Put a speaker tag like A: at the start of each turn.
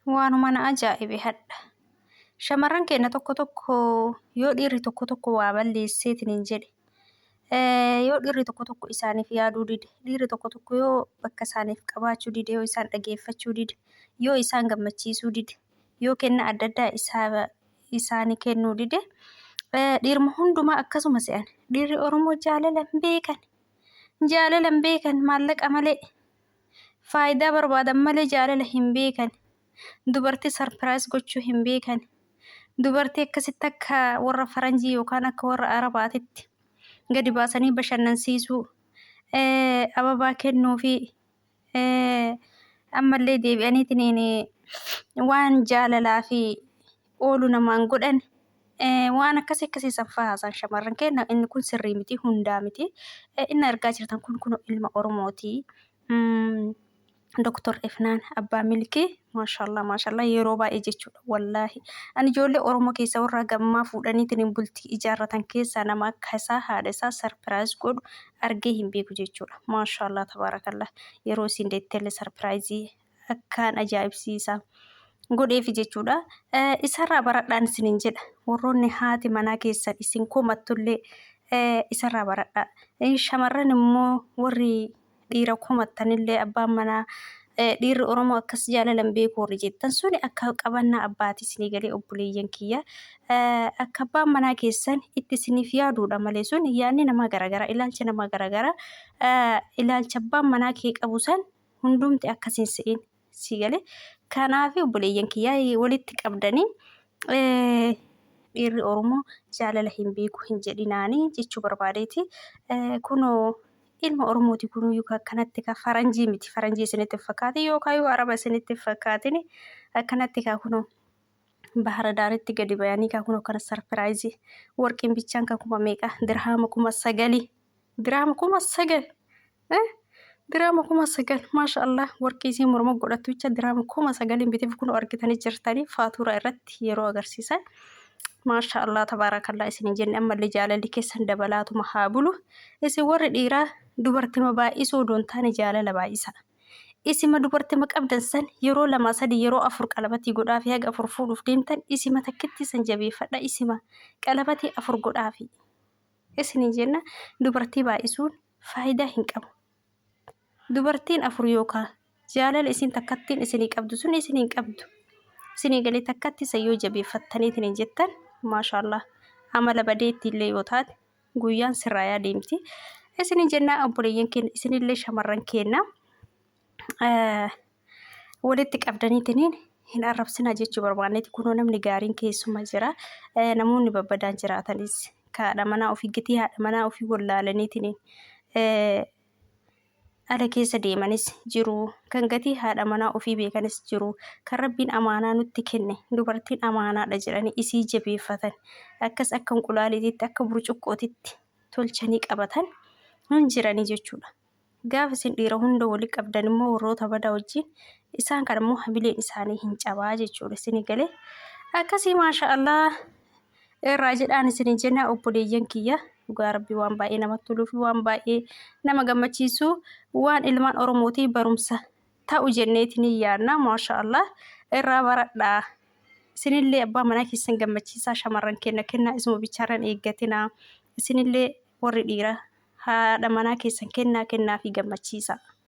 A: Waanuma na ajaa'ibe hadha. Shamarran keenya tokko tokko yoo dhiirri tokko tokko waa balleesseetiin hin jedhe, yoo dhiirri tokko tokko isaaniif yaaduu dide, dhiirri tokko tokko yoo bakka isaaniif qabaachuu dide, yoo isaan dhageeffachuu dide, yoo isaan gammachiisuu dide, yoo kennaa adda addaa isaanii kennuu dide, dhiiruma hundumaa akkasuma se'an. Dhiirri Oromoo jaalala hin beekan. Jaalala hin beekan maallaqa malee. Faayidaa barbaadan malee jaalala hin beekan. Dubartii sarpiraayiz gochuu hin beekan. Dubartii akkasitti akka warra faranjii yookaan akka warra arabaatitti gadi baasanii bashannansiisuu, ababaa kennuufii, ammallee deebi'aniitiin waan jaalalaa fi oolu namaan godhan waan akkasii akkasii san fa'aa haasa'an shamarran keenya. Inni kun sirrii miti, hundaa miti. Inni argaa jirtan kun kun ilma Oromooti. Doktor Ifnaan Abbaa Milkii, maashaallah maashaallah, yeroo baay'ee jechuudha. Wallaahi ani ijoollee Oromoo keessa warra gammaa fuudhaniitiin bultii ijaarratan keessaa nama akka isaa haadha isaa sarpiraayiz godhu argee hin beeku jechuudha. Maashaallah tabaarakallah, yeroo isin deettellee sarpiraayizii akkaan ajaa'ibsiisa godheefi jechuudha. Isarraa baradhaan isiniin jedha. Warroonni haati manaa keessan isin komattullee isarraa baradhaa. Shamarran immoo warri dhiira komattanillee, abbaan manaa dhiirri Oromoo akkas jaalala hin beeku warri jettan suni akka qabannaa abbaati isinii galee, obboleeyyan kiyya. Akka abbaan manaa keessan itti isiniif yaaduudha malee sun yaadni namaa garaagaraa, ilaalcha namaa garaagaraa, ilaalcha abbaan manaa kee qabu san hundumti akkas hin se'in sii galee. Kanaaf obboleeyyan kiyyaa, walitti qabdanii dhiirri Oromoo jaalala hin beeku hin jedhinaanii jechuu barbaadeeti. Kunoo ilma Oromooti kunuyyuu akkanatti ka faranjii miti, faranjii isinitti hin fakkaatin yookaan yoo araba isinitti hin fakkaatin, akkanatti ka kunoo bahara daaritti gadi bayanii ka kunoo kana sarpiraayizii warqiin bichaan ka kuma meeqa, dirhaama 9,000, dirhaama 9,000, diraama 9,000, maasha Allah. Warqii isii morma godhattu jecha diraama 9,000 biteef. Kun argitanii jirtanii faatuura irratti yeroo agarsiisan. Maasha Allah tabaarakallah isin jenne. Ammallee jaalalli keessan dabalaatuma haa bulu. Isin warri dhiiraa dubartima baay'isuu odoo hin taane jaalala baay'isa. Isima dubartima qabdan san yeroo lama, sadi, yeroo afur qalabatii godhaafi. Haga afur fuudhuuf deemtan isima takkitti san jabeeffadha, isima qalabatii afur godhaafi isinin jenna. Dubartii baay'isuun faayidaa hin qabu. Dubartiin afur yookaan jaalala isin takkattiin isinii qabdu sun isin hin qabdu. Isinii galee? Takkatti isa yoo jabeeffattaniitiin hin jettan, maashaallah, amala badeetti illee yoo taate guyyaan sirraayaa deemti. Isinin jennaa obboleeyyan keenya, isinillee shamarran keenya walitti qabdaniitiin hin arrabsinaa jechuu barbaanneeti. Kunoo namni gaariin keessuma jira. Namoonni babbadaan jiraatanis ka haadha manaa ofii, gatii haadha manaa ofii wallaalaniitiin ala keessa deemanis jiru. Kan gatii haadha manaa ofii beekanis jiru. Kan Rabbiin amaanaa nutti kenne, dubartiin amaanaadha jedhanii isii jabeeffatan, akkas akka inqulaaliititti, akka burcuqqootitti tolchanii qabatan hin jiranii jechuudha. Gaafa isin dhiira hunda wali qabdan immoo warroota badaa wajjin isaan kan immoo hamileen isaanii hin cabaa jechuudha. Isinii galee? Akkasii, maasha Allah irraa jedhaan isin jenna obboleeyyan kiyya. Dhugaa Rabbii waan baay'ee namatti toluu fi waan baay'ee nama gammachiisu, waan ilmaan Oromootii barumsa ta'u jenneetiin hin yaadna. Maasha Allah irraa baradhaa. Isinillee abbaa manaa keessan gammachiisaa, shamarran kenna kennaa isuma bichaarran eeggatinaa. Isinillee warri dhiiraa haadha manaa keessan kennaa kennaa fi gammachiisaa.